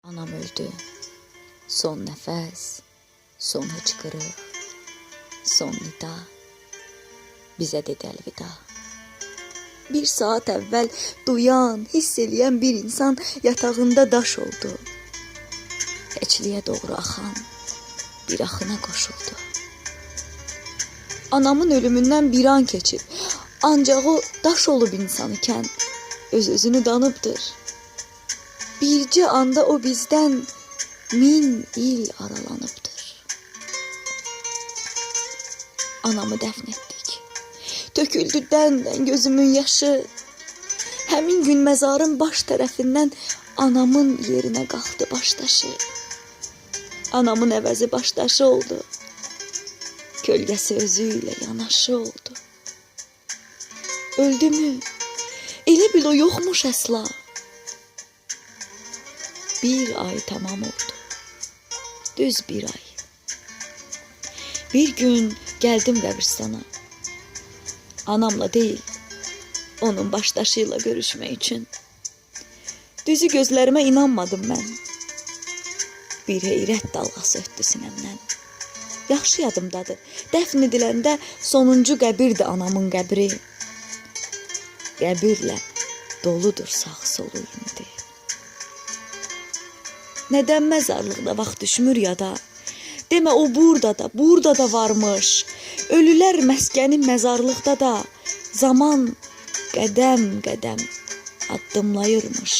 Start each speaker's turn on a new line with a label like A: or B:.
A: Anam öldü. Son nəfəs, son hıçqırıq, son nida. Bizə dedi əlvida. Bir saat əvvəl duyan, hiss eləyən bir insan yatağında daş oldu. Heçliyə doğru axan bir axına qoşuldu. Anamın ölümündən bir an keçib. Ancaq o daş olub insan ikən öz-özünü danıbdır. Bircə anda o bizdən 1000 il aralanıbdır. Anamı dəfn etdik. Töküldü dən-dən gözümün yaşı. Həmin gün məzarın baş tərəfindən anamın yerinə qalxdı başdaşı. Anamın əvəzi başdaşı oldu. Kölgəsi özü ilə yanaşı oldu. Öldü mü? Elə bil o yoxmuş əsla. Bir ay tamam oldu. Düz bir ay. Bir gün gəldim qəbirstana. Anamla deyil, onun başdaşı ilə görüşmək üçün. Düzü gözlərimə inanmadım mən. Bir heyrət dalğası ötdü sinəmdən. Yaxşı yadımdadır. Dəfn ediləndə sonuncu qəbirdir anamın qəbri. Qəbirlə doludur sağ solu indi. Nədən məzarlıqda vaxt düşmür yada? Demə o burada da, burada da varmış. Ölülər məskəni məzarlıqda da zaman qədəm qədəm addımlayırmış.